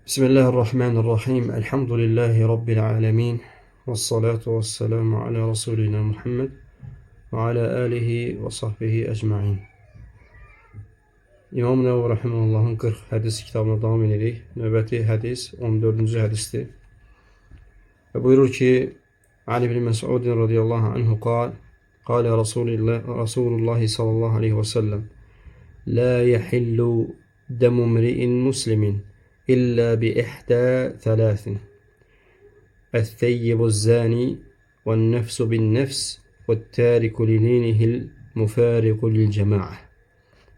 Bismillahirrahmanirrahim. Elhamdülillahi Rabbil alemin. Vessalatu vesselamu ala Resulina Muhammed ve ala alihi ve sahbihi ecmain. İmam Nəvəvi rahimehullahın 40 hədis kitabına davam edirik. Növbəti hədis 14-cü hədisdir. Və buyurur ki, Ali ibn Məs'ud radiyallahu anhu qal, qala Rasulullah sallallahu aleyhi ve sellem, La yahillu demu mri'in muslimin إلا بإحدى ثلاث الثيب الزاني والنفس بالنفس والتارك لدينه المفارق للجماعة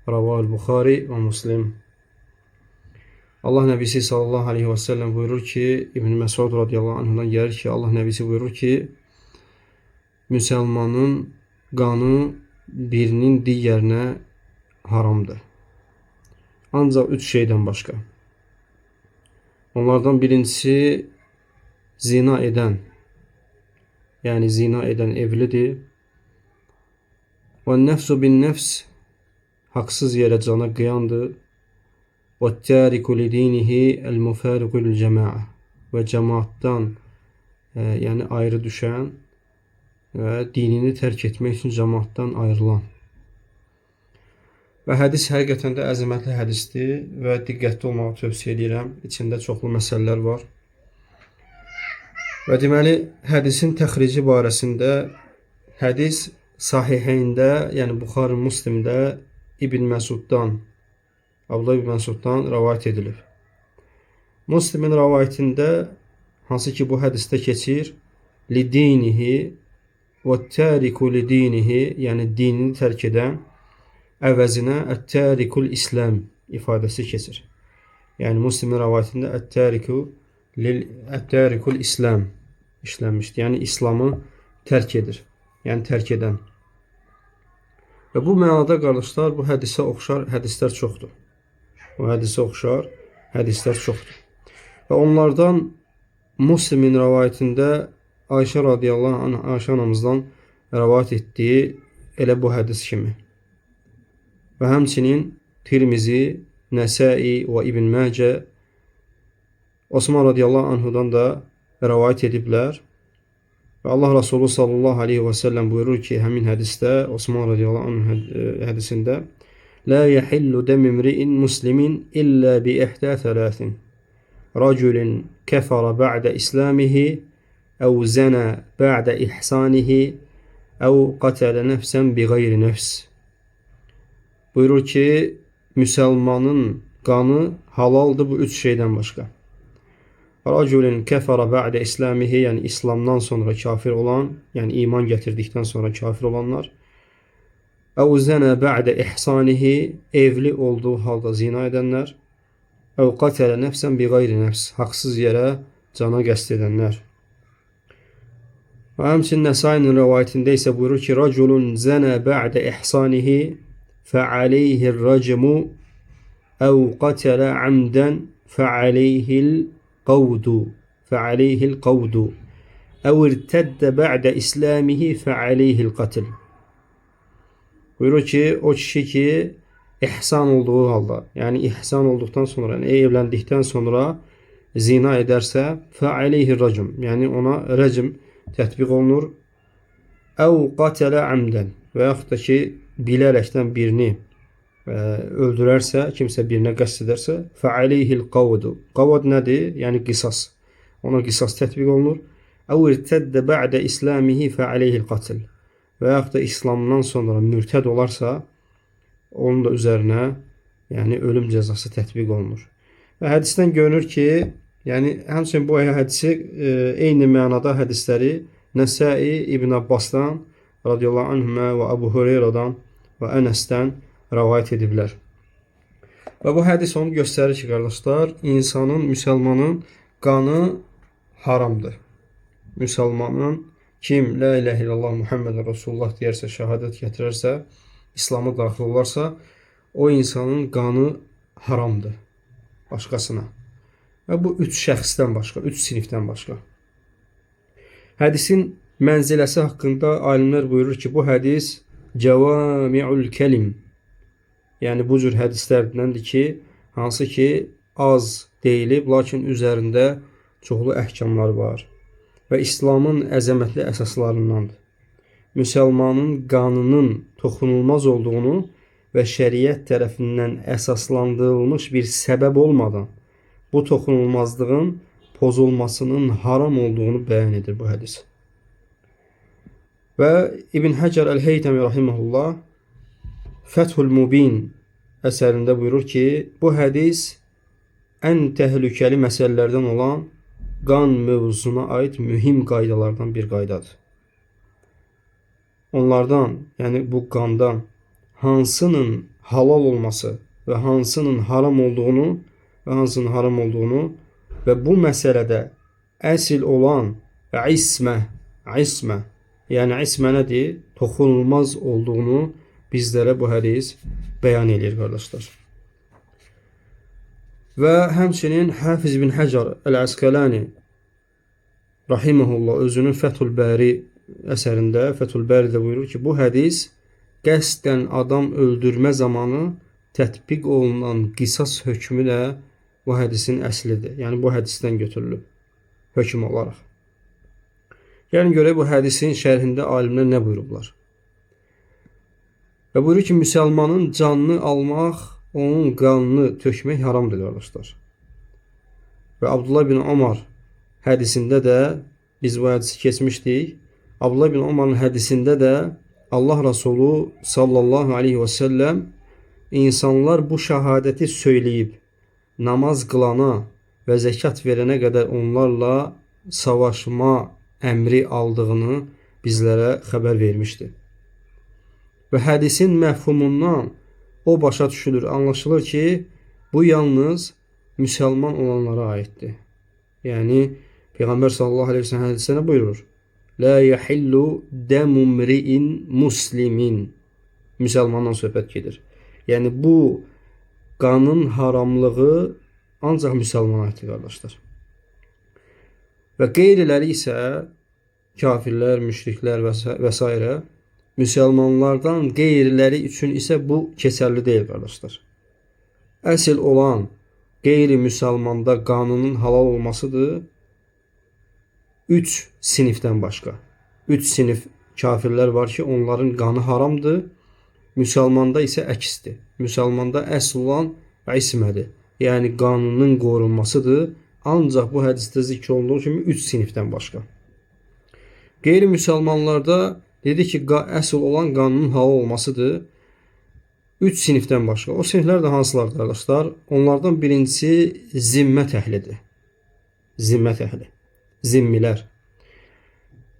رواه البخاري ومسلم. Allah Nəbisi sallallahu aleyhi və səlləm buyurur ki, İbn Məsud radiyallahu anhudan gəlir ki, Allah Nəbisi buyurur ki, müsəlmanın qanı birinin digərinə haramdır. Ancaq üç şeydən başqa. Onlardan birincisi zina edən, yəni zina edən evlidir. Və nəfsu bin nəfs haqsız yerə cana qıyandır. Və təriku lidinihi el-mufariqu lil-cema'a və cemaatdan yəni ayrı düşən və dinini tərk etmək üçün cemaatdan ayrılan. Və hədis həqiqətən də əzəmətli hədisdir və diqqətli olmağı tövsiyə edirəm. İçində çoxlu məsələlər var. Və deməli, hədisin təxrici barəsində hədis Sahiheyndə, yəni Buxarı Müslimdə İbn Məsuddan, Abdullah İbn Məsuddan rəvayət edilib. Müslimin rəvayətində hansı ki bu hədisdə keçir, lidinihi və təriku lidinihi, yəni dinini tərk edən əvəzinə ət-tərikul İslam ifadəsi keçir. Yəni Müslimin rəvayətində ət-tərikul İslam işlənmişdir. Yəni İslamı tərk edir. Yəni tərk edən. Və bu mənada qardaşlar, bu hədisə oxşar hədislər çoxdur. Bu hədisə oxşar hədislər çoxdur. Və onlardan Müslimin rəvayətində Ayşə radiyallahu anh, Ayşə anamızdan rəvayət etdiyi elə bu hədis kimi. Və həmçinin Tirmizi, Nəsai və İbn Məcə Osman radiyallahu anhudan da rəvayət ediblər. Və Allah Resulü sallallahu aleyhi və səlləm buyurur ki, həmin hədisdə, Osman radiyallahu anh hədisində La yahillu dem imri'in muslimin illə bi ihdə thalathin Rəculin kəfərə bə'də islamihi əv zənə bə'də ihsanihi əv qətələ nəfsən bi qeyri nəfs. Buyurur ki, müsəlmanın qanı halaldır bu üç şeydən başqa. Rəculin kəfərə bə'də islamihi, yəni İslamdan sonra kafir olan, yəni iman gətirdikdən sonra kafir olanlar. Əv zənə bə'də ihsanihi, evli olduğu halda zina edənlər. Əv qətələ nəfsən bi qeyri nəfs, haqsız yerə cana qəsd edənlər. Və həmçinin Nəsainin rəvayətində isə buyurur ki, Rəculun zənə bə'də ihsanihi فعليه الرجم أو قتل عمدا فعليه القود أو ارتد بعد إسلامه فعليه القتل. Buyurur ki, o kişi ki ihsan olduğu halda, yəni ihsan olduqdan sonra, yəni evləndikdən sonra zina edərsə, fəaleyhi rəcm, yəni ona rəcm tətbiq olunur. Əv qatələ amdən və yaxud da ki bilərəkdən birini öldürərsə, kimsə birinə qəsd edərsə, fəaleyhil qavdu. Qavad nədir? Yəni qisas. Ona qisas tətbiq olunur. Əv irtəddə bə'də islamihi fəaleyhil qatl. Və yaxud da İslamdan sonra mürtəd olarsa, onun da üzərinə yəni ölüm cəzası tətbiq olunur. Və hədisdən görünür ki, yəni həmçinin bu hədisi eyni mənada hədisləri Nəsai İbn Abbasdan radiyallahu anhümə və Əbu Hüreyrədən və Ənəsdən rəvayət ediblər. Və bu hədis onu göstərir ki, qardaşlar, insanın, müsəlmanın qanı haramdır. Müsəlmanın kim La ilahe illallah Muhammeden Resulullah deyərsə, şəhadət gətirərsə, İslam'a daxil olarsa, o insanın qanı haramdır başqasına. Və bu üç şəxsdən başqa, üç sinifdən başqa. Hədisin mənziləsi haqqında alimlər buyurur ki, bu hədis cevami'ul kelim, yəni bu cür hədislərdəndir ki, hansı ki az deyilib, lakin üzərində çoxlu əhkamlar var və İslamın əzəmətli əsaslarındandır. Müsəlmanın qanının toxunulmaz olduğunu və şəriət tərəfindən əsaslandırılmış bir səbəb olmadan bu toxunulmazlığın pozulmasının haram olduğunu bəyan edir bu hədis. Və İbn Həcər Əl-Heytəmi rahimehullah Fəthül Mubin əsərində buyurur ki, bu hədis ən təhlükəli məsələlərdən olan qan mövzusuna aid mühim qaydalardan bir qaydadır. Onlardan, yəni bu qandan hansının halal olması və hansının haram olduğunu və bu məsələdə əsl olan ismə, yəni ismə nədir? Toxunulmaz olduğunu bizlərə bu hədis bəyan edir qardaşlar. Və həmçinin Hafiz ibn Həcar Əl-Əsqəlani rahimehullah özünün Fəthül Bəri əsərində, Fəthül Bəridə buyurur ki, bu hədis qəsdən adam öldürmə zamanı tətbiq olunan qisas hökmü də bu hədisin əslidir. Yəni bu hədisdən götürülüb hökm olaraq. Gəlin görək bu hədisin şərhində alimlər nə buyurublar. Və buyurur ki, müsəlmanın canını almaq, onun qanını tökmək haramdır qardaşlar. Və Abdullah bin Omar hədisində də biz bu hədisi keçmişdik. Abdullah bin Omarın hədisində də Allah Resulü sallallahu aleyhi və səlləm insanlar bu şəhadəti söyləyib namaz qılana və zəkat verənə qədər onlarla savaşma əmri aldığını bizlərə xəbər vermişdi. Və hədisin məfhumundan o başa düşülür, anlaşılır ki, bu yalnız müsəlman olanlara aiddir. Yəni Peyğəmbər sallallahu aleyhi və səlləm hədisdə nə buyurur? La yahillu demu mri'in muslimin. Müsəlmandan söhbət gedir. Yəni bu qanın haramlığı ancaq müsəlmana aiddir qardaşlar. Və qeyriləri isə kafirlər, müşriklər və s. müsəlmanlardan qeyriləri üçün isə bu keçərli deyil qardaşlar. Əsl olan qeyri-müsəlmanda qanının halal olmasıdır. 3 sinifdən başqa. 3 sinif kafirlər var ki, onların qanı haramdır. Müsəlmanda isə əksdir. Müsəlmanda əsl olan ismədir. Yəni qanunun qorunmasıdır. Ancaq bu hədisdə zikr olunduğu kimi 3 sinifdən başqa. Qeyri-müsəlmanlarda dedi ki, əsl olan qanunun halal olmasıdır. 3 sinifdən başqa. O siniflər də hansılardır qardaşlar? Onlardan birincisi zimmət əhlidir. Zimmət əhli. Zimmilər.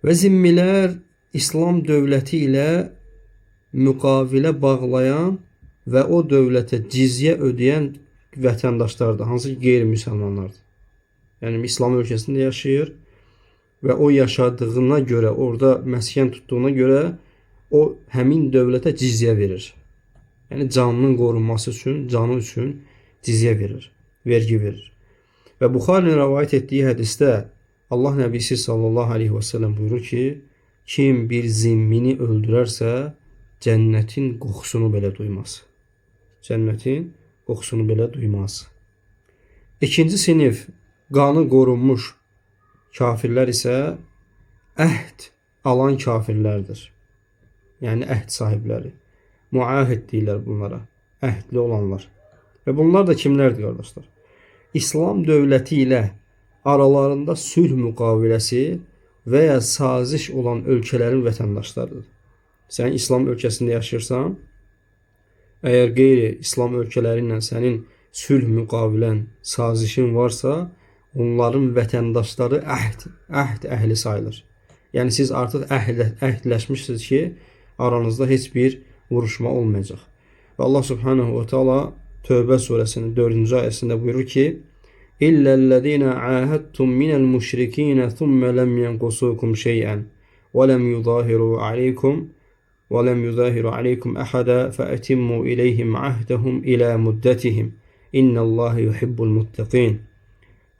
Və zimmilər İslam dövləti ilə müqavilə bağlayan və o dövlətə cizyə ödəyən vətəndaşlardır, hansı ki qeyri-müsəlmanlardır. Yəni İslam ölkəsində yaşayır və o yaşadığına görə, orada məskən tutduğuna görə o həmin dövlətə cizyə verir. Yəni canının qorunması üçün, canı üçün cizyə verir, vergi verir. Və Buxarinin rəvayət etdiyi hədisdə Allah Nəbisi sallallahu aleyhi və səlləm buyurur ki, kim bir zimmini öldürərsə, cənnətin qoxusunu belə duymaz. Cənnətin qoxusunu belə duymaz. İkinci sinif qanı qorunmuş kafirlər isə əhd alan kafirlərdir. Yəni əhd sahibləri. Muahid deyirlər bunlara. Əhdli olanlar. Və bunlar da kimlərdir qardaşlar? İslam dövləti ilə aralarında sülh müqaviləsi və ya saziş olan ölkələrin vətəndaşlarıdır. Sən İslam ölkəsində yaşayırsan, əgər qeyri-İslam ölkələri ilə sənin sülh müqavilən, sazişin varsa, onların vətəndaşları əhd əhli sayılır. Yəni siz artıq əhdləşmişsiniz ki, aranızda heç bir vuruşma olmayacaq. Və Allah Subhanahu ve Teala Tövbə surəsinin 4-cü ayəsində buyurur ki: İllellezine ahadtum minel müşrikine thumma lem yenqusukum şey'en ve lem yuzahiru aleykum ve lem yuzahiru aleykum ahada feetimmu ileyhim ahdehum ila muddetihim. İnnallaha yuhibbul muttaqin.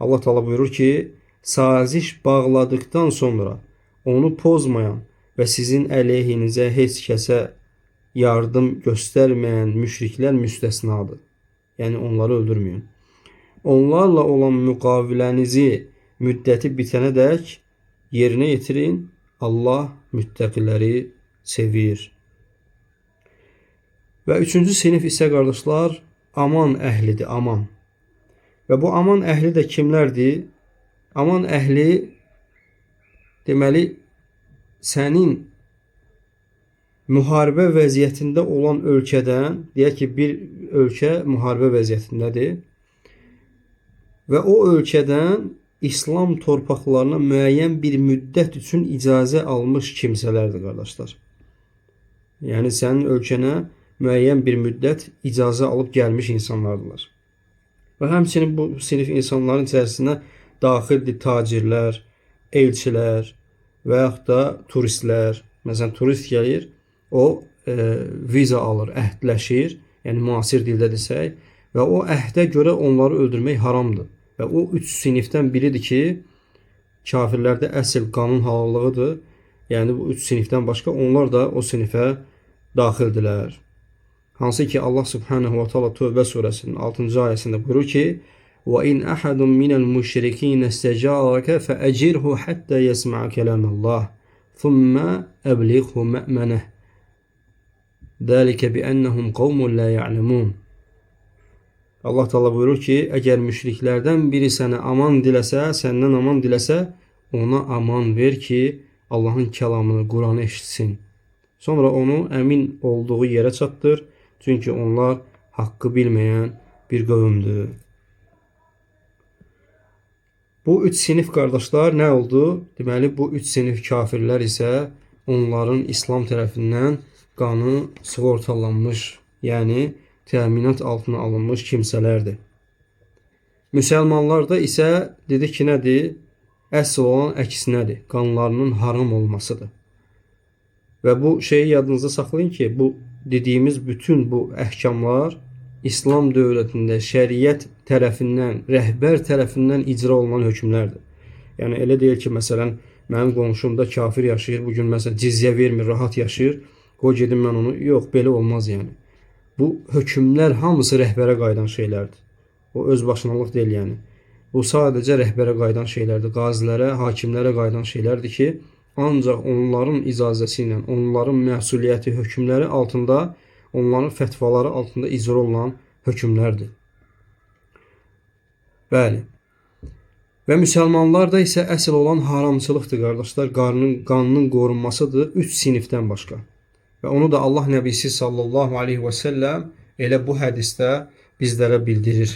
Allah Teala buyurur ki, saziş bağladıktan sonra onu pozmayan və sizin əleyhinizə heç kəsə yardım göstərməyən müşriklər müstəsnadır. Yəni onları öldürməyin. Onlarla olan müqavilənizi müddəti bitənədək yerinə yetirin. Allah müttəqiləri sevir. Və üçüncü sinif isə qardaşlar, aman əhlidir, aman. Və bu aman əhli də kimlərdir? Aman əhli deməli sənin müharibə vəziyyətində olan ölkədən, deyək ki, bir ölkə müharibə vəziyyətindədir və o ölkədən İslam torpaqlarına müəyyən bir müddət üçün icazə almış kimsələrdir qardaşlar. Yəni sənin ölkənə müəyyən bir müddət icazə alıb gəlmiş insanlardılar. Və həmçinin bu sinif insanların içərisinə daxildir tacirlər, elçilər və yaxud da turistlər. Məsələn, turist gəlir, o viza alır, əhdləşir, yəni müasir dildə desək, və o əhdə görə onları öldürmək haramdır. Və o üç sinifdən biridir ki, kafirlərdə əsl qanun halallığıdır. Yəni bu üç sinifdən başqa onlar da o sinifə daxildirlər. Hansı ki Allah Subhanahu va Taala Tövbə surəsinin 6-cı ayəsində buyurur ki: "Və in ahadun minəl müşrikin istəcaraka fəecirhu hatta yesma'a kelamallah, thumma eblighu ma'manah. Zalika bi ennehum qaumun la ya'lemun." Allah Teala buyurur ki, əgər müşriklərdən biri sənə aman diləsə, səndən aman diləsə, ona aman ver ki, Allahın kəlamını, Quranı eşitsin. Sonra onu əmin olduğu yerə çatdır. Çünki onlar haqqı bilməyən bir qövmdür. Bu üç sinif qardaşlar nə oldu? Deməli, bu üç sinif kafirlər isə onların İslam tərəfindən qanı sığortalanmış, yəni təminat altına alınmış kimsələrdir. Müsəlmanlarda isə dedik ki, nədir? Əsl olan əksinədir. Qanlarının haram olmasıdır. Və bu şeyi yadınızda saxlayın ki, bu dediyimiz bütün bu əhkamlar İslam dövlətində şəriət tərəfindən, rəhbər tərəfindən icra olunan hökmlərdir. Yəni elə deyil ki, məsələn, mənim qonşumda kafir yaşayır, bu gün məsələn cizyə vermir, rahat yaşayır, qoy gedim mən onu. Yox, belə olmaz yəni. Bu hökmlər hamısı rəhbərə qayıdan şeylərdir. O öz başınalıq deyil yəni. Bu sadəcə rəhbərə qayıdan şeylərdir, qazilərə, hakimlərə qayıdan şeylərdir ki, ancaq onların icazəsi ilə, onların məsuliyyəti, hökmləri altında, onların fətvaları altında icra olunan hökmlərdir. Bəli. Və müsəlmanlarda isə əsl olan haramçılıqdır qardaşlar, qanının qorunmasıdır üç sinifdən başqa. Və onu da Allah Nəbisi sallallahu aleyhi və səlləm elə bu hədisdə bizlərə bildirir.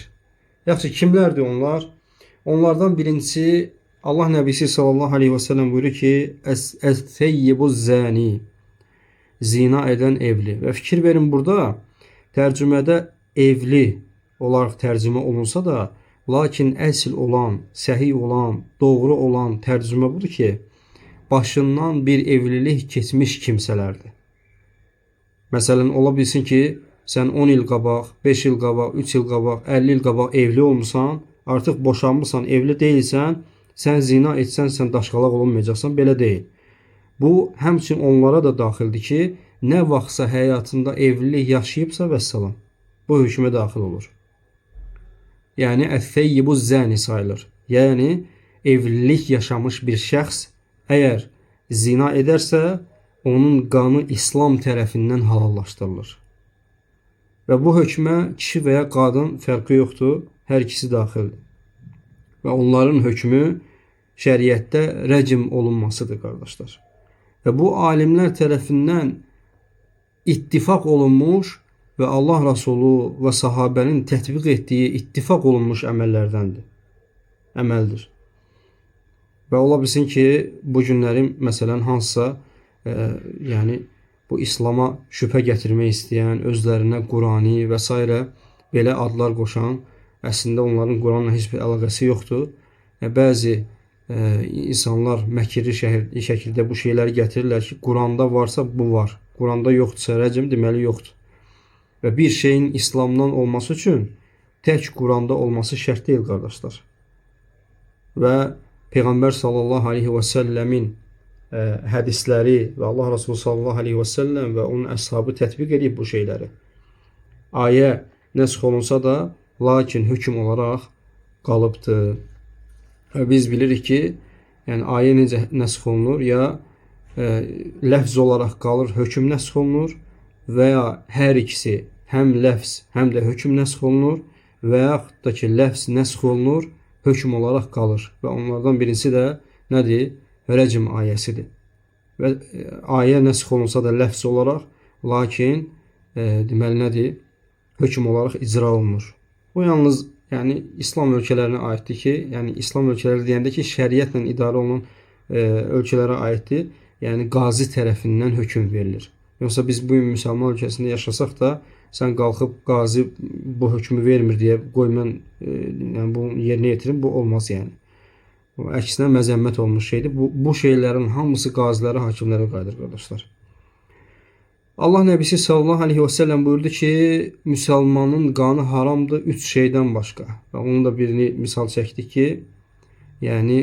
Yaxşı, kimlərdir onlar? Onlardan birincisi Allah Nəbisi sallallahu aleyhi və səlləm buyurur ki, Əs-seyyibu zəni, zina edən evli. Və fikir verin, burada tərcümədə evli olaraq tərcümə olunsa da, lakin əsl olan, səhih olan, doğru olan tərcümə budur ki, başından bir evlilik keçmiş kimsələrdir. Məsələn, ola bilsin ki, sən 10 il qabaq, 5 il qabaq, 3 il qabaq, 50 il qabaq evli olmusan, artıq boşanmısan, evli deyilsən, sən zina etsən, sən daşqalaq olunmayacaqsan, belə deyil. Bu, həmçinin onlara da daxildir ki, nə vaxtsa həyatında evlilik yaşayıbsa vəssalam, bu hökmə daxil olur. Yəni, əs-seyyibu zəni sayılır. Yəni, evlilik yaşamış bir şəxs əgər zina edərsə, onun qanı İslam tərəfindən halallaşdırılır. Və bu hökmə kişi və ya qadın fərqi yoxdur, hər ikisi daxildir. Və onların hökmü şəriətdə rəcm olunmasıdır, qardaşlar. Və bu alimlər tərəfindən ittifaq olunmuş və Allah Rasulü və sahabənin tətbiq etdiyi ittifaq olunmuş əməllərdəndir. Əməldir. Və ola bilsin ki, bu günlərin məsələn hansısa yəni bu İslama şübhə gətirmək istəyən, özlərinə Qurani və s. belə adlar qoşan, əslində onların Quranla heç bir əlaqəsi yoxdur. Bəzi insanlar məkirli şəkildə bu şeyləri gətirirlər ki, Quranda varsa bu var, Quranda yoxdursa rəcm, deməli yoxdur. Və bir şeyin İslamdan olması üçün tək Quranda olması şərt deyil, qardaşlar. Və Peyğəmbər sallallahu aleyhi və səlləmin hədisləri və Allah Resulü sallallahu aleyhi və səlləm və onun əshabı tətbiq edib bu şeyləri. Ayə nəsx olunsa da, lakin hökm olaraq qalıbdır. Və biz bilirik ki, yəni ayə necə nəsx olunur? Ya ləfz olaraq qalır, hökm nəsx olunur və ya hər ikisi, həm ləfz, həm də hökm nəsx olunur və yaxud da ki, ləfz nəsx olunur, hökm olaraq qalır. Və onlardan birincisi də nədir? Rəcm ayəsidir. Və ayə nəsx olunsa da ləfz olaraq, lakin deməli nədir? Hökm olaraq icra olunur. Bu yalnız yəni İslam ölkələrinə aiddir ki, yəni İslam ölkələri deyəndə ki, şəriətlə idarə olunan ölkələrə aiddir. Yəni qazi tərəfindən hökm verilir. Yoxsa biz bu gün müsəlman ölkəsində yaşasaq da, sən qalxıb qazi bu hökmü vermir deyə qoy mən yəni bunu yerinə yetirim, bu olmaz yəni. Bu əksinə məzəmmət olmuş şeydir. Bu şeylərin hamısı qazilərə, hakimlərə qayıdır qardaşlar. Allah Nəbisi sallallahu aleyhi və səlləm buyurdu ki, müsəlmanın qanı haramdır 3 şeydən başqa. Və onun da birini misal çəkdik ki, yəni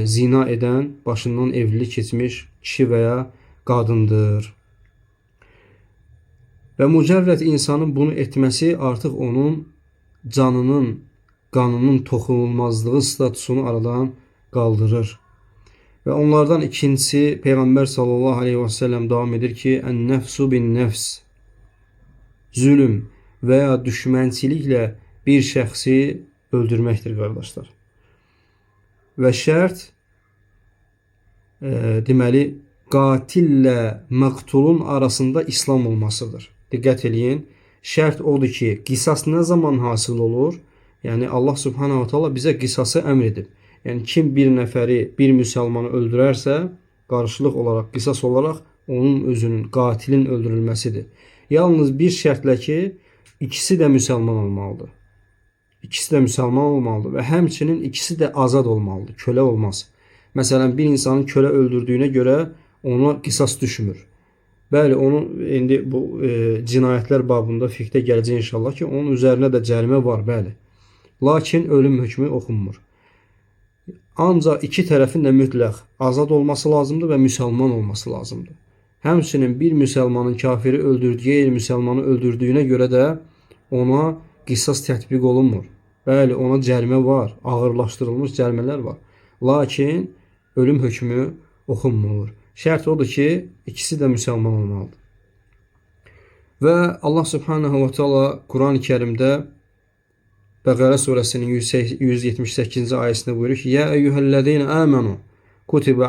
zina edən, başından evlilik keçmiş kişi və ya qadındır. Və mücərrəd insanın bunu etməsi artıq onun canının, qanının toxunulmazlığı statusunu aradan qaldırır. Və onlardan ikincisi Peyğəmbər sallallahu aleyhi və səlləm davam edir ki, Ən-nəfsu bin-nəfs, zülm və ya düşmənçiliklə bir şəxsi öldürməkdir qardaşlar. Və şərt deməli qatillə məqtulun arasında İslam olmasıdır. Diqqət eləyin. Şərt odur ki, qisas nə zaman hasıl olur? Yəni Allah Subhanahu taala bizə qisası əmr edib. Yəni kim bir nəfəri, bir müsəlmanı öldürərsə, qarşılıq olaraq, qisas olaraq onun özünün, qatilin öldürülməsidir. Yalnız bir şərtlə ki, ikisi də müsəlman olmalıdır. İkisi də müsəlman olmalıdır və həmçinin ikisi də azad olmalıdır, kölə olmaz. Məsələn, bir insanın kölə öldürdüyünə görə ona qisas düşmür. Bəli, onun indi bu cinayətlər babında fiqhdə gələcək inşallah ki, onun üzərinə də cərimə var, bəli. Lakin ölüm hökmü oxunmur. Ancaq iki tərəfin də mütləq azad olması lazımdır və müsəlman olması lazımdır. Həmçinin bir müsəlmanın kafiri öldürdüyü, qeyri-müsəlmanı öldürdüyünə görə də ona qisas tətbiq olunmur. Bəli, ona cərimə var, ağırlaşdırılmış cərimələr var. Lakin ölüm hökmü oxunmur. Şərt odur ki, ikisi də müsəlman olmalıdır. Və Allah Subhanahu və Teala Quran-ı Kərimdə Bəqərə surəsinin 178-ci ayəsində buyurur ki: "Ya eyyuhellezine amenu kutiba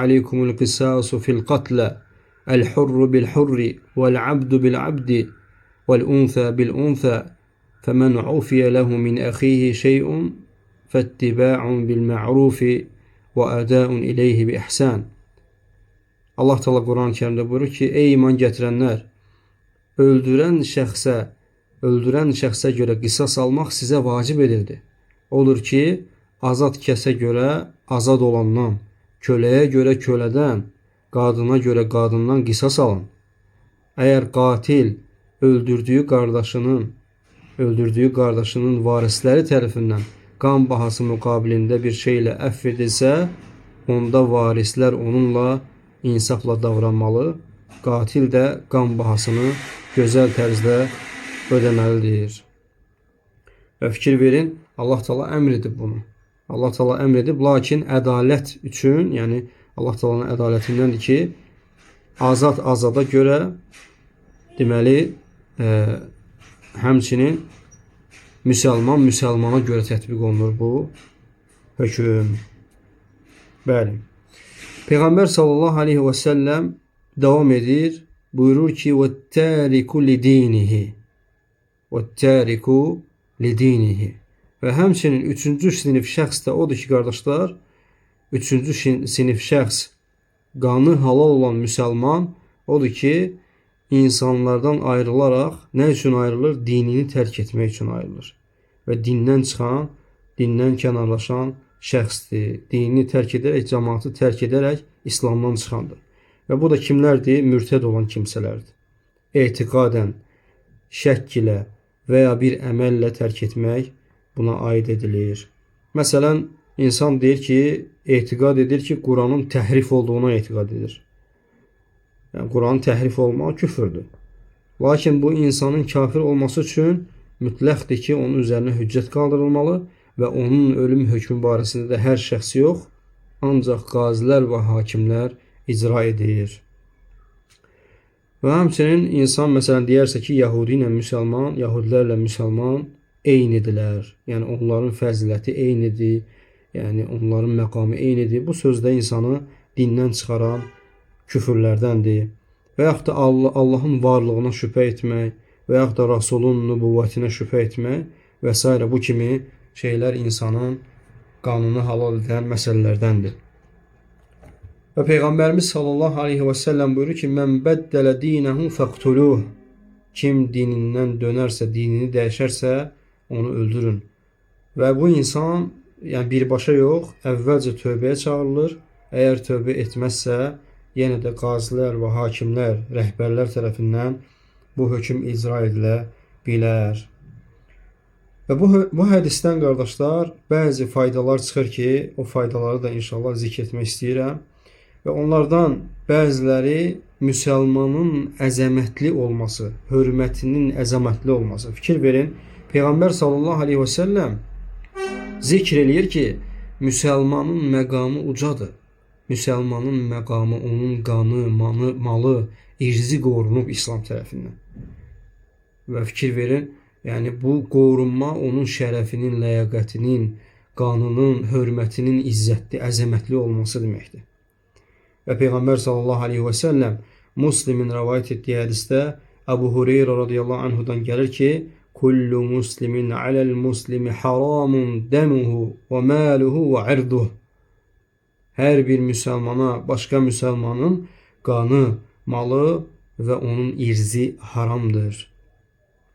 aleykumul qisasu fil qatl el-hurru bil-hurri vel-abdu bil-abdi vel-unsa bil-unsa femen ufiya lehu min ahihi şey'un fettiba'un bil-ma'rufi və əda'un ileyhi bi ihsan." Allah Teala Quran-ı Kərimdə buyurur ki: "Ey iman gətirənlər, öldürən şəxsə görə qisas almaq sizə vacib edildi. Odur ki, azad kəsə görə azad olandan, köləyə görə kölədən, qadına görə qadından qisas alın. Əgər qatil öldürdüyü qardaşının varisləri tərəfindən qan bahası müqabilində bir şeylə əfv edilsə, onda varislər onunla insafla davranmalı, qatil də qan bahasını gözəl tərzdə ödəməlidir." Və fikir verin, Allah Teala əmr edib bunu. Allah Teala əmr edib, lakin ədalət üçün, yəni Allah Teala'nın ədalətindəndir ki, azad azada görə deməli həmçinin müsəlman müsəlmana görə tətbiq olunur bu hökm. Bəli. Peyğəmbər sallallahu aleyhi və səlləm davam edir, buyurur ki: "Və-tariku lidinihi." وَالتَّارِكُ لِدِينِهِ. Və həmçinin üçüncü sinif şəxs də odur ki, qardaşlar, üçüncü sinif şəxs qanı halal olan müsəlman odur ki, insanlardan ayrılaraq nə üçün ayrılır? Dinini tərk etmək üçün ayrılır. Və dindən çıxan, dindən kənarlaşan şəxsdir. Dinini tərk edərək, cəmaatı tərk edərək İslamdan çıxandır. Və bu da kimlərdir? Mürtəd olan kimsələrdir. Etiqadən, şəkk ilə və ya bir əməllə tərk etmək buna aid edilir. Məsələn, insan deyir ki, etiqad edir ki, Quranın təhrif olduğuna etiqad edir. Yəni, Quranın təhrif olmağı küfürdür. Lakin bu insanın kafir olması üçün Mütləqdir ki, onun üzərinə hüccət qaldırılmalı və onun ölüm hökmü barəsində də hər şəxs yox, ancaq qazilər və hakimlər icra edir. Və həmçinin insan məsələn deyərsə ki, Yahudi ilə müsəlman, Yahudilərlə müsəlman eynidirlər. Yəni onların fəziləti eynidir, yəni onların məqamı eynidir. Bu sözdə insanı dindən çıxaran küfürlərdəndir. Və yaxud da Allahın varlığına şübhə etmək və yaxud da Rasulun nübüvvətinə şübhə etmək və s. bu kimi şeylər insanın qanını halal edən məsələlərdəndir. Və Peyğəmbərimiz sallallahu aleyhi və səlləm buyurur ki, Mən bəddələ dinəhu fəqtuluh. Kim dinindən dönərsə, dinini dəyişərsə, onu öldürün. Və bu insan, yəni birbaşa yox, əvvəlcə tövbəyə çağırılır. Əgər tövbə etməzsə, yenə də qazilər və hakimlər, rəhbərlər tərəfindən bu hökm icra edilə bilər. Və bu hədisdən qardaşlar, bəzi faydalar çıxır ki, o faydaları da inşallah zikr etmək istəyirəm. Və onlardan bəziləri müsəlmanın əzəmətli olması, hörmətinin əzəmətli olması. Fikir verin, Peyğəmbər sallallahu aleyhi və səlləm zikr eləyir ki, müsəlmanın məqamı ucadır. Müsəlmanın məqamı, onun qanı, malı, irzi qorunub İslam tərəfindən. Və fikir verin, yəni bu qorunma onun şərəfinin, ləyaqətinin, qanının, hörmətinin izzətli, əzəmətli olması deməkdir. Və Peyğəmbər sallallahu aleyhi və səlləm Muslimin rəvayət etdiyi hədisdə Əbu Hureyra radiyallahu anhudan gəlir ki, Kullu muslimin aləl muslimi haramun demuhu və maluhu və irduh. Hər bir müsəlmana başqa müsəlmanın qanı, malı və onun irzi haramdır.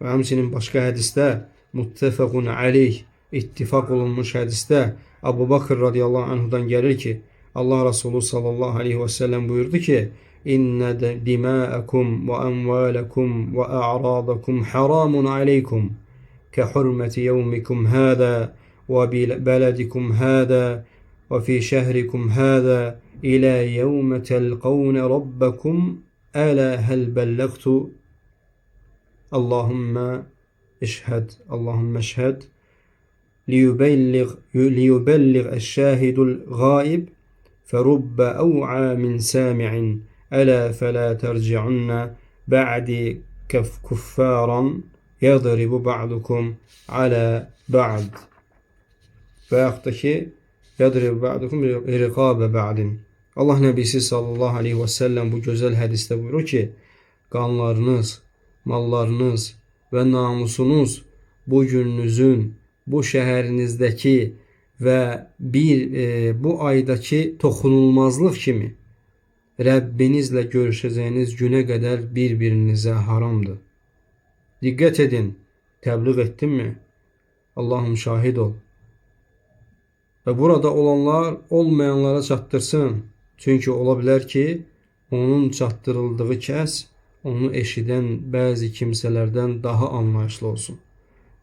Və həmçinin başqa hədisdə muttefəqun aleyh, ittifaq olunmuş hədisdə Əbu Bakr radiyallahu anhudan gəlir ki, Allah Resulü sallallahu aleyhi və səlləm buyurdu ki, İnnə dima'akum və əmvalakum və a'radakum haramun aleykum kə hurməti yevmikum hâzâ və bəledikum hâzâ və fi şəhrikum hâzâ ilə yevmə təlqavnə rabbakum ələ həl bəlləğtu. Allahümmə eşhəd, Allahümmə eşhəd liyubəlliğ əş-şahidul ghaib fərubba əv'a min sami'in ələ fələ tərci'unna bə'di kuffaran yadribu ba'dukum alə ba'd. Və yaxud da ki, yadribu ba'dukum riqabə ba'din. Allah Nəbisi sallallahu aleyhi və səlləm bu gözəl hədisdə buyurur ki, qanlarınız, mallarınız və namusunuz bu gününüzün, bu şəhərinizdəki və bu aydakı toxunulmazlıq kimi Rəbbinizlə görüşəcəyiniz günə qədər bir-birinizə haramdır. Diqqət edin, təbliğ etdimmi? Allahım şahid ol. Və burada olanlar olmayanlara çatdırsın. Çünki ola bilər ki, onun çatdırıldığı kəs onu eşidən bəzi kimsələrdən daha anlayışlı olsun.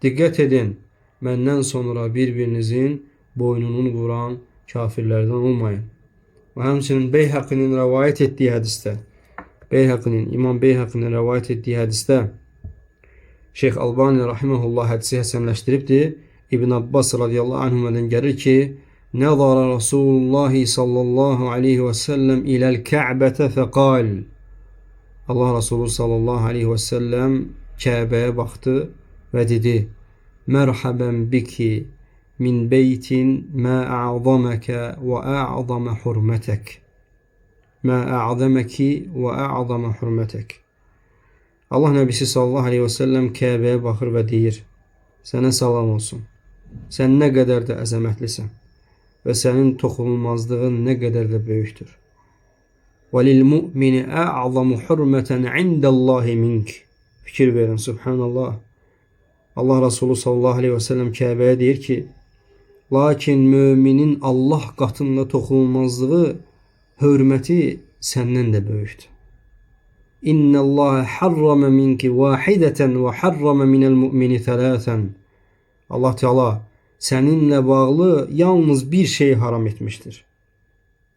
Diqqət edin, məndən sonra bir-birinizin boynunun vuran kafirlərdən olmayın. Və həmçinin Beyhəqinin rəvayət etdiyi hədisdə, İmam Beyhəqinin rəvayət etdiyi hədisdə Şeyx Albani rahimehullah hədisi həsənləşdiribdir. İbn Abbas radiyallahu anhudan gəlir ki, Nəzara Rasulullah sallallahu aleyhi və səlləm iləl Kəbətə fəqal. Allah Resulü sallallahu aleyhi və səlləm Kəbəyə baxdı və dedi: Mərhəbən biki min beytin mə a'zaməkə və a'zamə hurmətək. Mə a'zəməki və a'zamə hurmətək. Allah Nəbisi sallallahu aleyhi və səlləm Kəbəyə baxır və deyir: Sənə salam olsun. Sən nə qədər də əzəmətlisən və sənin toxunulmazlığın nə qədər də böyükdür. Və lil mu'mini a'zamu hurmətən indallahi mink. Fikir verin, subhanallah. Allah Resulü sallallahu aleyhi və səlləm Kəbəyə deyir ki, lakin müminin Allah qatında toxunulmazlığı, hörməti səndən də böyükdür. İnnəllaha harrama minki vahidətən və harrama minəl mümini tələsən. Allah Teala səninlə bağlı yalnız bir şey haram etmişdir.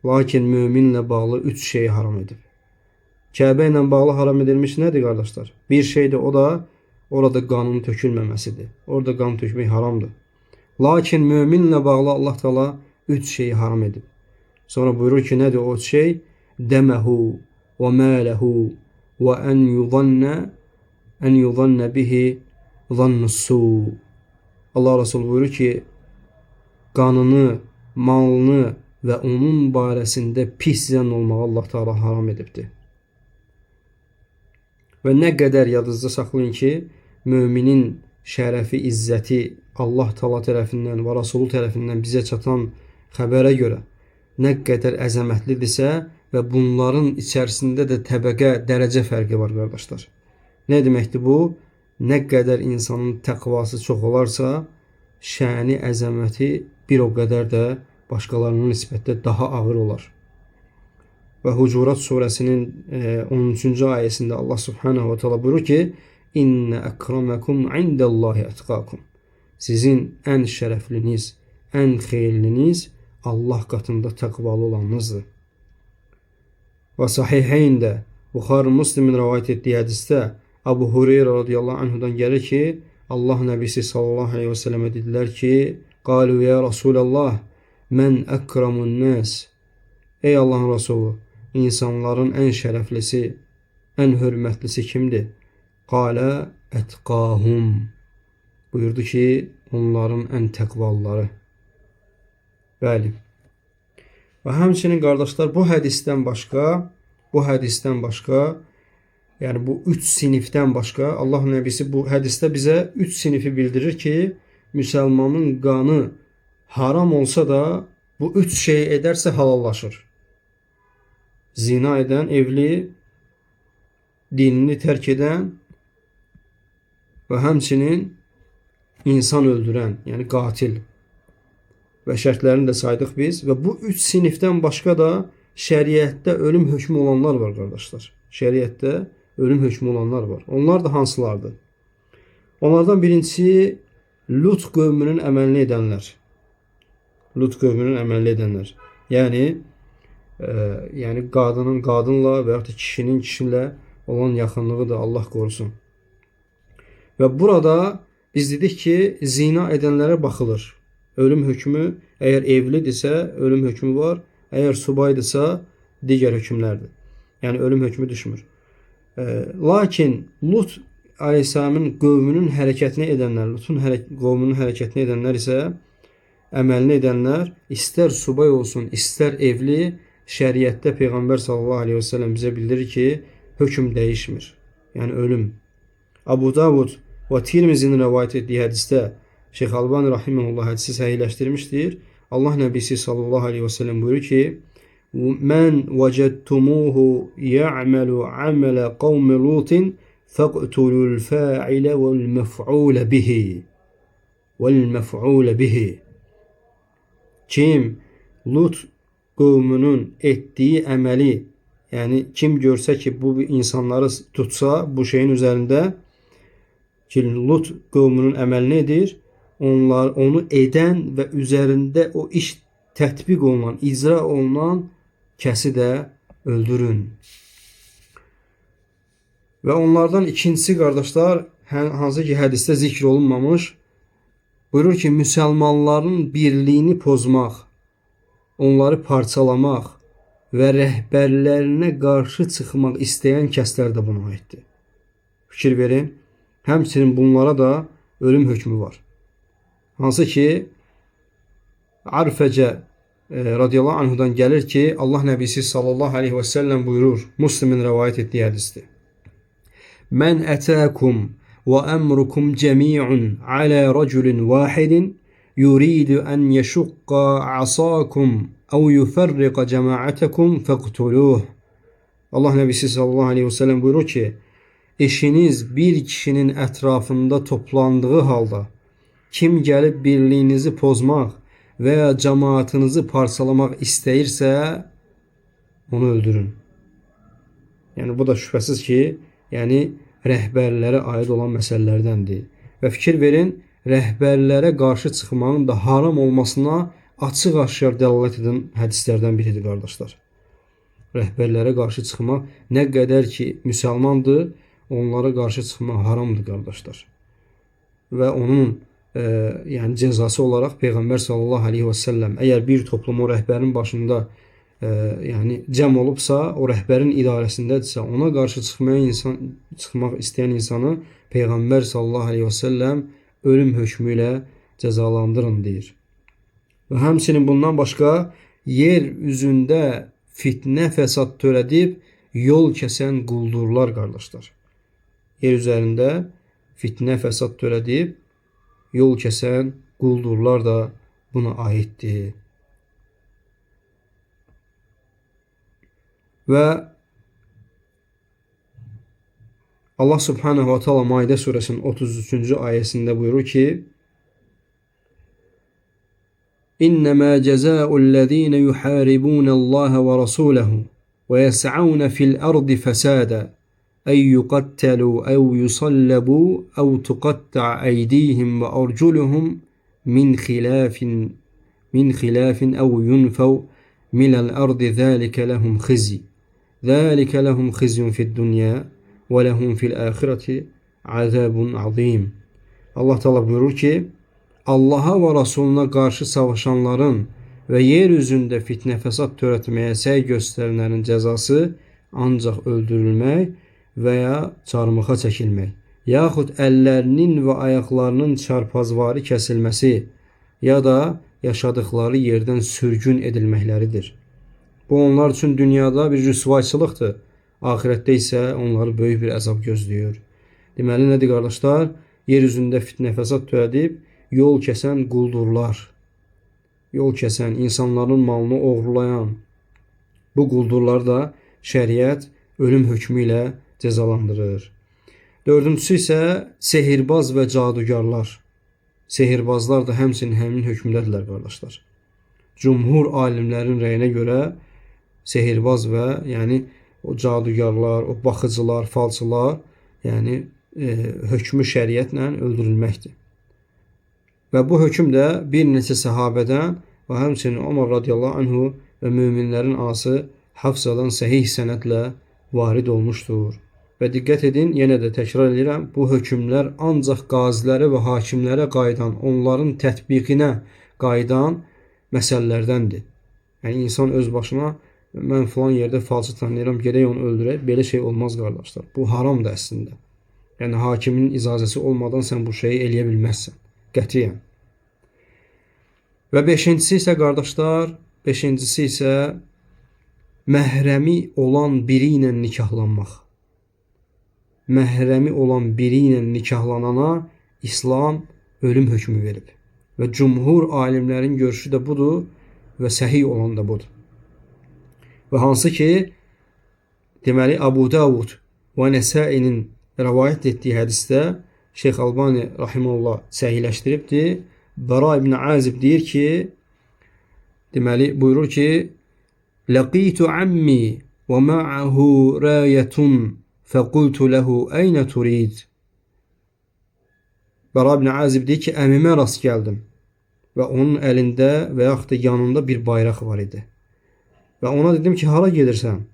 Lakin möminlə bağlı 3 şey haram edib. Kəbə ilə bağlı haram edilmiş nədir qardaşlar? Bir şeydir, o da orada qanın tökülməməsidir. Orada qan tökmək haramdır. Lakin möminlə bağlı Allah Teala üç şeyi haram edib. Sonra buyurur ki, nədir o şey? Dəməhu və mələhu və ən yuzanna bihi zannus-su. Allah Resulü buyurur ki, qanını, malını və onun barəsində pis zənn olmağı Allah Teala haram edibdir. Və nə qədər yadınızda saxlayın ki, müminin şərəfi, izzəti Allah Teala tərəfindən və Rasulü tərəfindən bizə çatan xəbərə görə nə qədər əzəmətlidirsə və bunların içərisində də təbəqə, dərəcə fərqi var qardaşlar. Nə deməkdir bu? Nə qədər insanın təqvası çox olarsa, şəni, əzəməti bir o qədər də başqalarının nisbətdə daha ağır olar. Və Hucurat surəsinin 13-cü ayəsində Allah Subhanahu ve Teala buyurur ki: "İnne ekramekum indallahi etqakum." Sizin ən şərəfliniz, ən xeyirliniz Allah qatında təqvalı olanınızdır. Və Sahiheyndə Buxarı Müslimin rəvayət etdiyi hədisdə Abu Hureyra radiyallahu anhudan gəlir ki, Allah Nəbisi sallallahu aleyhi və səlləmə dedilər ki: "Qalu ya Rasulallah, mən əkramun nas." Ey Allahın Rasulü, insanların ən şərəflisi, ən hörmətlisi kimdir? Qalə etqahum. Buyurdu ki, onların ən təqvalıları. Bəli. Və həmçinin qardaşlar, bu hədisdən başqa, yəni bu üç sinifdən başqa Allah Nəbisi bu hədisdə bizə üç sinifi bildirir ki, müsəlmanın qanı haram olsa da bu üç şeyi edərsə halallaşır. Zina edən, evli, dinini tərk edən və həmçinin insan öldürən, yəni qatil və şərtlərini də saydıq biz. Və bu üç sinifdən başqa da şəriətdə ölüm hökmü olanlar var qardaşlar. Şəriətdə ölüm hökmü olanlar var. Onlar da hansılardır? Onlardan birincisi Lut qövmünün əməlini edənlər. Lut qövmünün əməlini edənlər. Yəni qadının qadınla və yaxud da kişinin kişilə olan yaxınlığı da Allah qorusun. Və burada biz dedik ki, zina edənlərə baxılır. Ölüm hökmü əgər evlidirsə ölüm hökmü var, əgər subaydırsa digər hökmlərdir. Yəni ölüm hökmü düşmür. Lakin Lut Aleyhisselamın qövmünün hərəkətini edənlər, Lutun qövmünün hərəkətini edənlər isə əməlini edənlər istər subay olsun, istər evli, şəriətdə Peyğəmbər sallallahu aleyhi və səlləm bizə bildirir ki, hökm dəyişmir. Yəni ölüm. Abu Davud və Tirmizinin rəvayət etdiyi hədisdə Şeyx Albani rahimehullah hədisi səhihləşdirmişdir. Allah Nəbisi sallallahu aleyhi və səlləm buyurur ki: "Mən vəcədtumuhu ya'malu amala qavmi Lutin faqtulul fa'ile vel mef'ule bihi." Vel mef'ule bihi. Kim Lut qövmünün etdiyi əməli, yəni kim görsə ki, bu insanları tutsa bu şeyin üzərində ki, Lut qövmünün əməlini edir, onlar onu edən və üzərində o iş tətbiq olunan, icra olunan kəsi də öldürün. Və onlardan ikincisi qardaşlar, hansı ki hədisdə zikr olunmamış, buyurur ki, müsəlmanların birliyini pozmaq, onları parçalamaq və rəhbərlərinə qarşı çıxmaq istəyən kəslər də buna aiddir. Fikir verin, həmçinin bunlara da ölüm hökmü var. Hansı ki, Arfəcə radiyallahu anhudan gəlir ki, Allah Nəbisi sallallahu aleyhi və səlləm buyurur, Müslimin rəvayət etdiyi hədisdir. Mən ətəkum və əmrukum cəmi'un alə rəculin vahidin yuridu ən yeşuqqa asakum əv yuferriqa cəmaətəkum fəqtuluh. Allah Nəbisi sallallahu aleyhi və səlləm buyurur ki, işiniz bir kişinin ətrafında toplandığı halda kim gəlib birliyinizi pozmaq və ya cəmaatınızı parçalamaq istəyirsə, onu öldürün. Yəni bu da şübhəsiz ki, yəni rəhbərlərə aid olan məsələlərdəndir. Və fikir verin, rəhbərlərə qarşı çıxmağın da haram olmasına açıq-aşkar dəlalət edən hədislərdən biridir qardaşlar. Rəhbərlərə qarşı çıxmaq nə qədər ki müsəlmandır, Onlara qarşı çıxmaq haramdır qardaşlar. Və onun yəni cəzası olaraq Peyğəmbər sallallahu əleyhi və səlləm əgər bir toplum o rəhbərin başında yəni cəm olubsa, o rəhbərin idarəsindədirsə, ona qarşı çıxmaq istəyən insanı Peyğəmbər sallallahu əleyhi və səlləm ölüm hökmü ilə cəzalandırın deyir. Və həmçinin bundan başqa yer üzündə fitnə fəsad törədib yol kəsən quldurlar qardaşlar. Yer üzərində fitnə fəsad törədib yol kəsən quldurlar da buna aiddir. Və Allah Subhanahu wa Taala Maidə surəsinin 33-cü ayəsində buyurur ki: İnnemâ cezâu'l-lezîne yuhâribûnallâhe ve rasûlehu ve yes'avne fil-ardı fesâda en yuqattalû ev yusallabû ev tuqatta'a eydîhim ve arculuhum min khilâfin ev yunfev minel-ardı zâlike lehum khizy. Zâlike lehum khizyun fi'd-dunya ve lehum fi'l-âxireti azâbun azîm. Allah Teala buyurur ki, Allaha və Rasuluna qarşı savaşanların və yer üzündə fitnə fəsad törətməyə səy göstərənlərin cəzası ancaq öldürülmək və ya çarmıxa çəkilmək, yaxud əllərinin və ayaqlarının çarpazvari kəsilməsi ya da yaşadıkları yerdən sürgün edilməkləridir. Bu onlar üçün dünyada bir rüsvayçılıqdır. Axirətdə isə onları böyük bir əzab gözləyir. Deməli nədir qardaşlar? Yer üzündə fitnə fəsad törədib yol kəsən quldurlar, yol kəsən, insanların malını oğurlayan bu quldurlar da şəriət ölüm hökmü ilə cəzalandırır. Dördüncüsü isə sehirbaz və cadugarlar. Sehirbazlar da həmçinin həmin hökmdədirlər qardaşlar. Cumhur alimlərin rəyinə görə sehirbaz və yəni o cadugarlar, o baxıcılar, falçılar, yəni hökmü şəriətlə öldürülməkdir. Və bu hökm də bir neçə səhabədən və həmçinin Ömər radiyallahu anhu və möminlərin anası Hafsadan səhih sənədlə varid olmuşdur. Və diqqət edin, yenə də təkrar edirəm, bu hökmlər ancaq qazilərə və hakimlərə qayıdan, onların tətbiqinə qayıdan məsələlərdəndir. Yəni insan öz başına mən filan yerdə falçı tanıyıram, gedək onu öldürək, belə şey olmaz qardaşlar. Bu haramdır əslində. Yəni hakimin icazəsi olmadan sən bu şeyi eləyə bilməzsən. Qətiyyən. Və beşincisi isə qardaşlar, beşincisi isə məhrəmi olan biri ilə nikahlanmaq. Məhrəmi olan biri ilə nikahlanana İslam ölüm hökmü verib. Və cumhur alimlərin görüşü də budur və səhih olan da budur. Və hansı ki, deməli Abu Davud və Nəsainin rəvayət etdiyi hədisdə Şeyx Albani rahimehullah səhihləşdiribdir. Bəra ibn Azib deyir ki, deməli buyurur ki, Laqitu ammi və ma'ahu rayatun fəqultu lehu aynə turid. Bəra ibn Azib deyir ki, əmimə rast gəldim və onun əlində və yaxud da yanında bir bayraq var idi. Və ona dedim ki, hara gedirsən?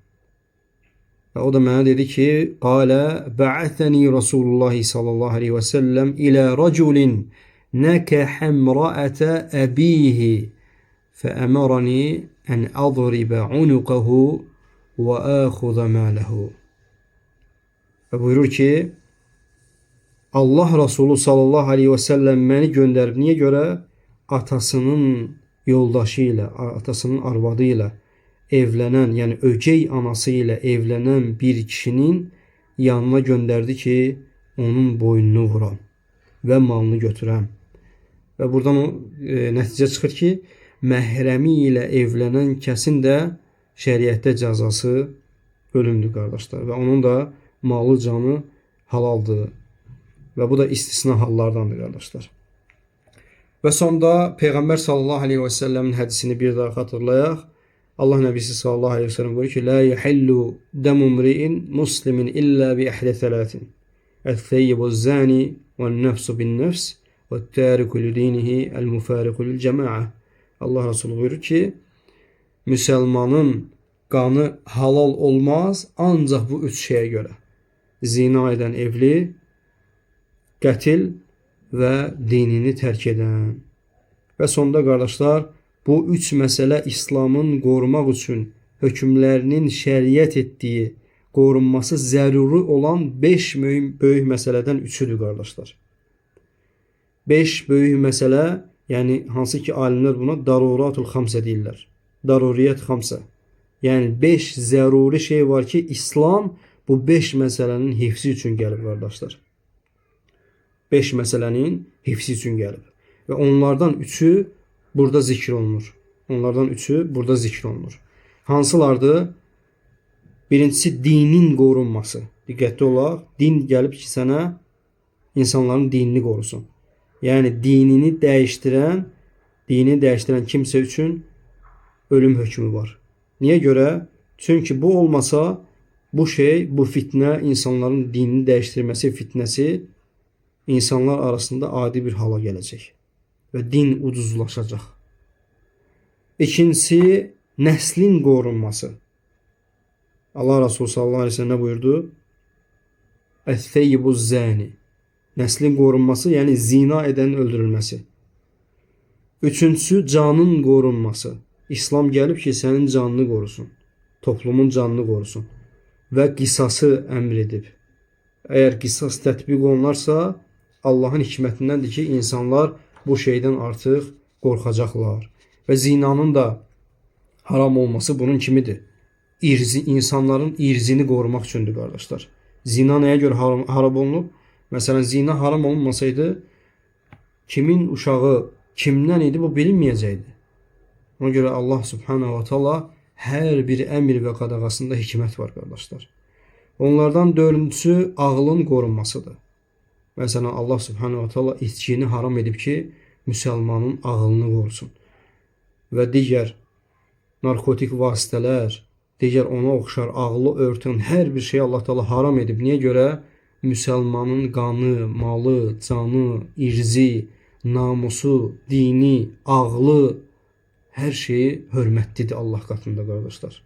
Və o da mənə dedi ki, qalə ba'athani Rasulullah sallallahu aleyhi və səlləm ilə raculin nəkəhə imra'ətə əbihi fəəmərani ən adribə unuqəhu və əxudə maləhu. Və buyurur ki, Allah Resulü sallallahu aleyhi və səlləm məni göndərib. Niyə görə? Atasının yoldaşı ilə, atasının arvadı ilə evlənən, yəni ögey anası ilə evlənən bir kişinin yanına göndərdi ki, onun boynunu vuram və malını götürəm. Və buradan o nəticə çıxır ki, məhrəmi ilə evlənən kəsin də şəriətdə cəzası ölümdür qardaşlar. Və onun da malı, canı halaldır. Və bu da istisna hallardandır qardaşlar. Və sonda Peyğəmbər sallallahu aleyhi və səlləmin hədisini bir daha xatırlayaq. Allah Nəbisi sallallahu aleyhi ve sellem buyurur ki, La yahillu demu mri'in muslimin illa bi ihdə thalathin. El-theyyibu zani ve'n-nefsu bin-nefs ve't-tariku li-dinihi el-mufariqu lil-cema'a. Allah Resulü buyurur ki, müsəlmanın qanı halal olmaz ancaq bu üç şeyə görə. Zina edən evli, qətil və dinini tərk edən. Və sonda qardaşlar, bu üç məsələ İslamın qorumaq üçün hökmlərinin şəriət etdiyi, qorunması zəruri olan 5 mühüm böyük məsələdən üçüdür qardaşlar. 5 böyük məsələ, yəni hansı ki alimlər buna daruratul xamsə deyirlər. Daruriyyət xamsə. Yəni 5 zəruri şey var ki, İslam bu 5 məsələnin hifzi üçün gəlib qardaşlar. 5 məsələnin hifzi üçün gəlib. Və onlardan üçü burada zikr olunur. Onlardan üçü burada zikr olunur. Hansılardır? Birincisi dinin qorunması. Diqqətli olaq. Din gəlib ki, sənə insanların dinini qorusun. Yəni dinini dəyişdirən kimsə üçün ölüm hökmü var. Niyə görə? Çünki bu olmasa bu şey, bu fitnə, insanların dinini dəyişdirməsi fitnəsi insanlar arasında adi bir hala gələcək və din ucuzlaşacaq. İkincisi, nəslin qorunması. Allah Resulü sallallahu aleyhi ve sellem nə buyurdu? Əs-seyyibuz zani. Nəslin qorunması, yəni zina edənin öldürülməsi. Üçüncüsü, canın qorunması. İslam gəlib ki, sənin canını qorusun. Toplumun canını qorusun. Və qisası əmr edib. Əgər qisas tətbiq olunarsa, Allahın hikmətindəndir ki, insanlar bu şeydən artıq qorxacaqlar. Və zinanın da haram olması bunun kimidir. İrzi, insanların irzini qorumaq üçündür qardaşlar. Zina nəyə görə haram olunub? Məsələn, zina haram olunmasaydı, kimin uşağı kimdən idi, bu bilinməyəcəkdi. Ona görə Allah subhanahu wa ta'ala hər bir əmr və qadağasında hikmət var qardaşlar. Onlardan dördüncüsü ağlın qorunmasıdır. Məsələn, Allah subhanahu wa ta'ala içkini haram edib ki, müsəlmanın ağlını qorusun. Və digər narkotik vasitələr, digər ona oxşar ağlı örtən hər bir şeyi Allah Teala haram edib. Niyə görə? Müsəlmanın qanı, malı, canı, irzi, namusu, dini, ağlı, hər şeyi hörmətlidir Allah qatında qardaşlar.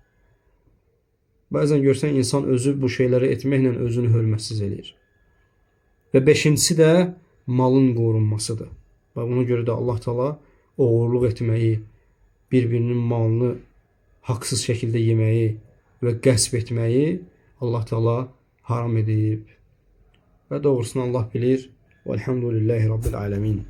Bəzən görsən insan özü bu şeyləri etməklə özünü hörmətsiz eləyir. Və beşincisi də malın qorunmasıdır. Və buna görə də Allah Teala oğurluq etməyi, bir-birinin malını haqsız şəkildə yeməyi və qəsb etməyi Allah Teala haram edib. Və doğrusunu Allah bilir. Velhamdülillahi Rabbil alemin.